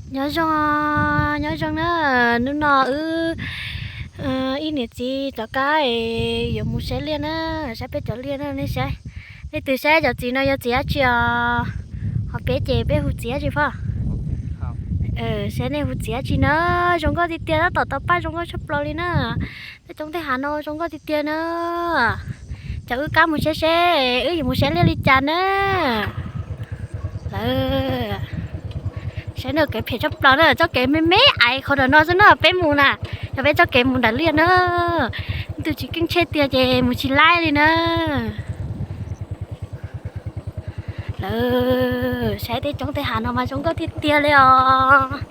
Nyob zoo, nyob zoo na, hnub no wb ib niam txiv rov qab es yuav mus saib liaj na, saib peb cov liaj na, nej saib, nej twb saib cov txiv no yog txiv dab tsi os, ho peb ces peb hu txiv dab tsi pog? Saib nej hu txiv dab tsi na, zoo nkauj tiag tiag, tab tom tau paj zoo nkauj tshaj plaws li na. Tej roob tej hav no zoo nkauj tiag tiag na. Cov wb qab mus saib seb wb yuav mus saib liaj li cas na. Lawv, saib na, kev phem tshaj plaws na, txoj kev me me ais qhov ntawm no xwb na peb mus na. Yog peb txoj kev mus nram liaj na, tus tsis keej tsheb tiag ces mus tsis laib li na. Lawv, saib tej roob tej hav no mas zoo nkauj tiag tiag li os.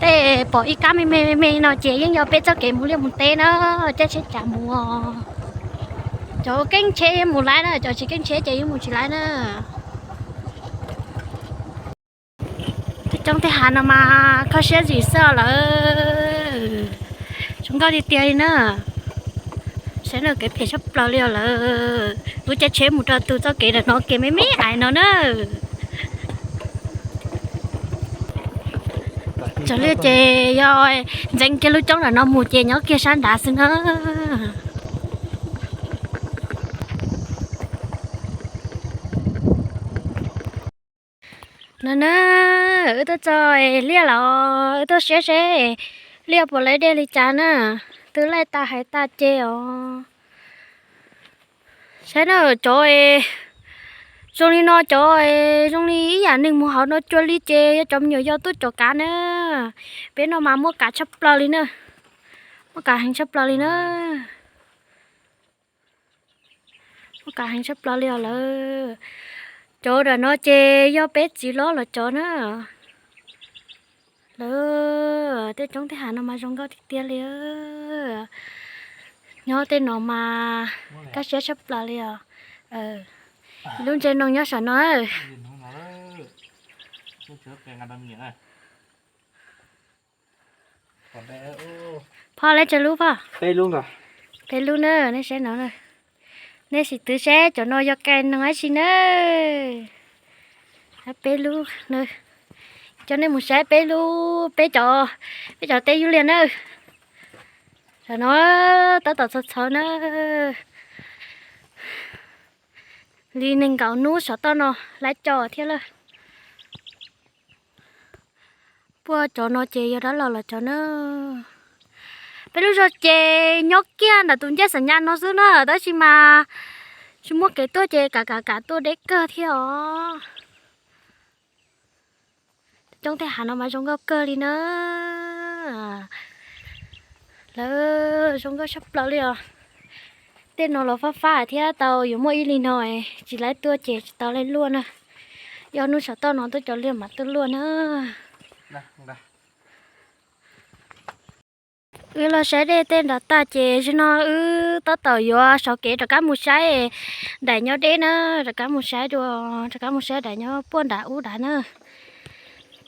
Tej pom ib kab me me me me no ces yeej yog peb txoj kev mus liaj mus teb na, caij tsheb tsav mus. Cov keej tsheb yeej mus laib na, cov tsis keej tsheb ces yeej mus tsis laib na. Tej roob tej hav no mas kho siab zim xwb os lawv. Zoo nkauj tiag tiag li na. Saib na, kev phem tshaj plaws li os lawv. Wb caij tsheb mus rau tus txoj kev ntawm no, kev me me ais no na. Txog liaj ces yog ntxeev kiag lub roob ntawm no mus ces nyob kiag sab nrad xwb na. No na, wb tuaj txog liaj los wb tuaj saib seb liaj puas laib dej li cas na. Twb laij tas hais tas ces os. Saib na, cov zoo li no, cov zoo li ib yam neeg mus hauv no cua li ces yog cov me nyuam yog tuaj cov kav na. Peb no mas muaj kav tshaj plaws li na. Muaj kav heev tshaj plaws li na. Muaj kav heev tshaj plaws li os lawv. Cov ntawm no ces yog peb txiv hlob los cov na. Lawv, tej roob tej hav no mas zoo nkauj tiag tiag li. Nyob tej no mas kaj siab tshaj plaws li os. Lub ntse no nyob saum no. Pog, lawv tsawg lub pog? Peb lub na, nej saib no. Nej sim twv seb cov no yog kais no dab tsi na. Peb lub, coj nej mus saib peb lub, peb cov, peb cov teb yub liag na. Tam no tab tom txhawv txhawv na. Li nees nkaum hnub saum toj no lawv cov thiab lawm. Puag cov no ces yog dab laug los cov na. Peb lub zos ces nyob kiag ntawm tus ncej xam nyas no xwb na, tab sis mas tsis muaj kev tuaj ces kav kav kav tuaj deb kawg thiab os. Tej roob tej hav no mas zoo nkauj kawg li na. Lawv, zoo nkauj tshaj plaws li os. Tej no los fab fab thiab, tau yuav muaj ib li no tsis laib tuaj ces tsis tau laib luaj na. Yog hnub saum toj no tuaj cov liaj mas tuaj luaj na. Wb los saib dej tej nrad tag ces zaum no wb tab tom yuav sawv kev rov qab mus saib daim nyob deb na, rov qab mus saib dua, rov qab mus saib daim nyob puag nram ub nrad na.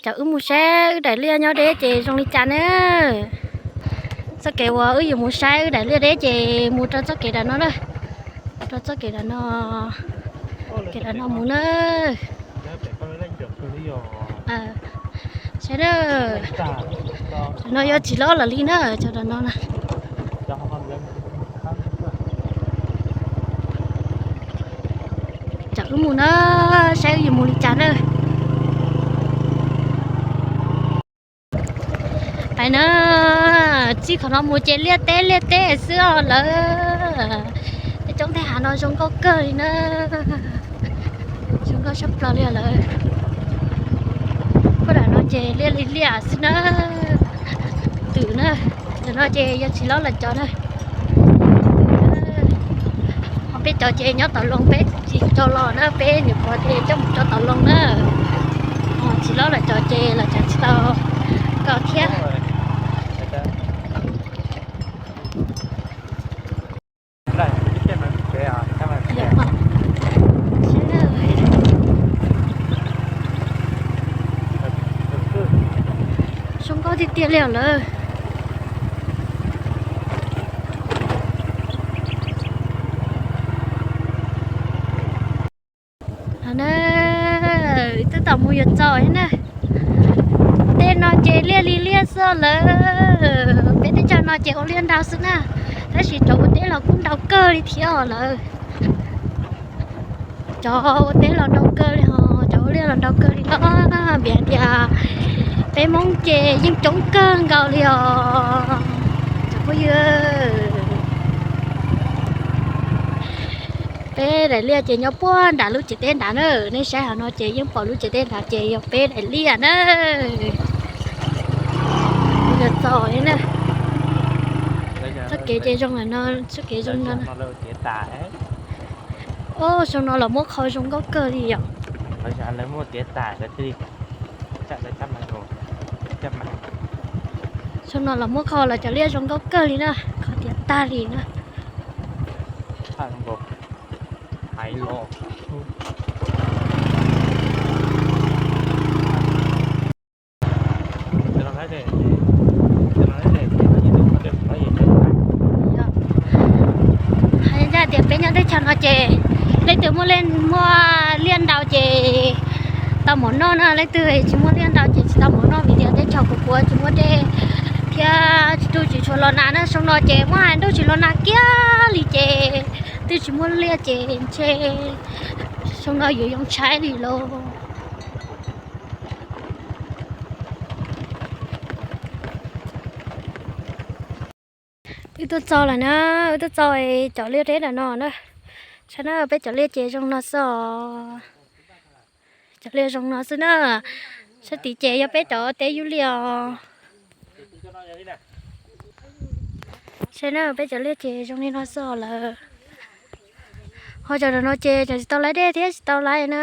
Cov wb mus saib wb daim liaj nyob deb ces zoo li cas na. Txoj kev uas wb yuav mus saib wb daim liaj deb ces mus rau txoj kev nram no na. Rau txoj kev nram no, kev nram no mus na. Saib na, no yog txiv hlob lawm li na, cov nram no na. Cov wb mus na, saib wb yuav mus li cas na. Pais na, txij qhov no mus ces liaj teb liaj teb xwb os lawm. Tej roob tej hav no zoo nkauj kawg li na. Zoo nkauj tshaj plaws li os lawm. Puag nram no ces liaj li liaj xwb na. Twm na, ntawm no ces yog txiv hlob lawv cov na. Ho peb cov ces nyob tom Loos, peb tsis tau los na, peb niam pog ces coj mus rau tom Loos na. Ho txiv hlob lawv cov ces lawv cov tsis tau koj thiab. Zoo nkauj tiag tiag li os lawm. No na, twb tau Mus yuav txaus na. Tej no ces liaj li liaj xwb lawm. Peb teb chaws no ces ua liaj ntau xwb na, tab sis cov ua teb los kuj ntau kawg li thiab lawm. Cov ua teb los ntau kawg li os, cov ua liaj los ntau kawg li os. Vim hais tias peb Hmoob ces yeej coob kawg nkaus li os cov phooj ywg. Peb daim liaj ces nyob puag nram lub tsev teb nrad na, nej saib hauv no ces yeej pom lub tsev teb nrad ces yog peb daim liaj na. Txoj kev ces zoo lawm no, txoj kev zoo no. Ub, xyoo no los muab qho zoo nkauj kawg li yom. Xyoo no los muab qho los cov liaj zoo nkauj kawg li na, qhov tiav tag li na. Hais ncaj tias peb nyob teb chaws no ces leej twg muaj, muaj liaj ntau ces tau mov noj na, leej twg tsis muaj liaj ntau ces tsis tau mov noj vim tias teb chaws kuv kuav tsis muaj dej thiab tsis, ntuj tsis tshua los nag na. Xyoo no ces muab hais ntuj tsis los nag kiag li ces twb tsis muaj liaj ces ntshe xyoo no yuav yoo tshaib li lauj. Wb tuaj txog lawm na, wb tuaj txog cov liaj deb ntawm no na. Saib na, peb cov liaj ces zoo no xwb os. Cov liaj zoo no xwb na. Sab tid ces yog peb cov teb yub liaj os. Saib na, peb cov liaj ces zoo li no xwb lawm. Ho cov no ces cov tsis tau laib dej thiab tsis tau laib na.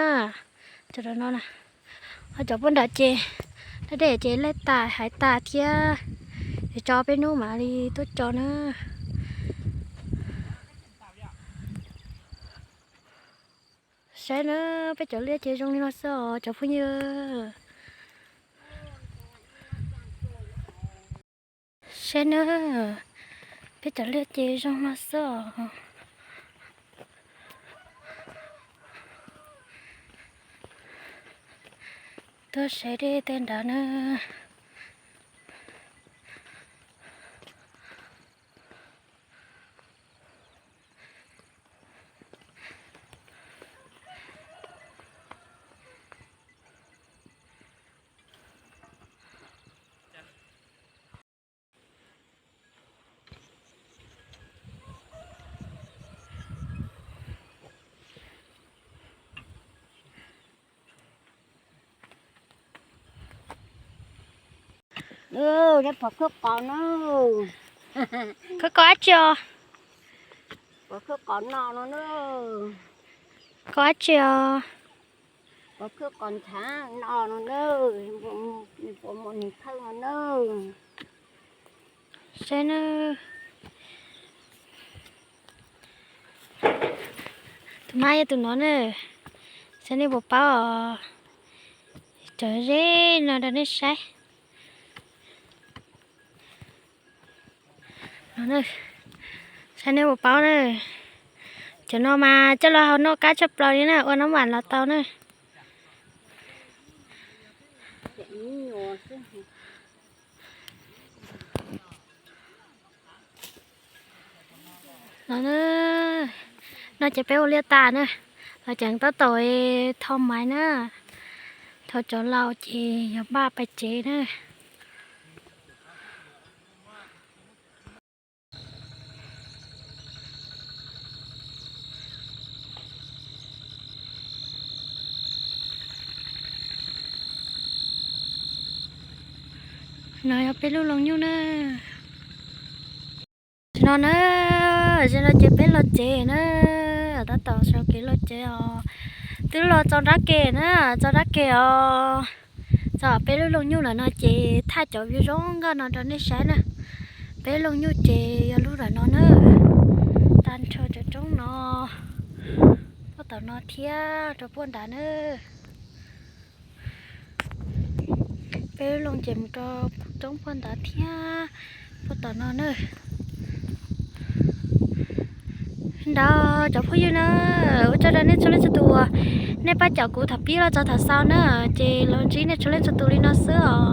Cov no, ho cov puag nrad ces laib dej ces laib tas hais tas thiab. Yuav tso peb hnub mam li tuaj tso na. Saib na, peb cov liaj ces zoo li no xwb os cov phooj ywg. Saib na, peb cov liaj ces zoo no xwb os. Tuaj saib dej tej nrad na. Pov khawb qos na. Khawb qos dab tsi os? Pov khawb qos no no na. Qos dab tsi os? Pov khawb qos ntshav no no na. Pov muaj nws khawb no na. Saib na. Tus mab yog tus no na. Saib nej puas paub os. Cov zeb no rau nej saib. Saib nej puas paub na. Cov no mas coj los hau noj qab tshaj plaws li na, ua nab vam los tau na. No, no ces peb ua liaj tas na, los ceev tab tom tho maiv na, tho cov laus ces yuav npaj pais tsev na. No yog peb lub looj nyuj na. Tam sim no na, tam sim no ces peb los tsev na, tab tom sawv kev los tsev os. Twb los txog nrab ke na, txog nrab ke os. Txog peb lub looj nyuj ntawm no ces thaij cov view zoo nkauj no rau nej saib na. Peb lub looj nyuj ces yog lub ntawm no na, tag nrho cov roob no, puag tom no thiab rau puag nrad na. Peb lub looj ces mus rau roob puag nrad thiab puag tom no na. Nrog cov phooj ywg na, ua tsaug rau nej txhua leej txhua tus uas nej pab caum kuv thaum pib los txog thaum xaus na, ces los ntsib nej txhua leej txhua tus li no xwb os.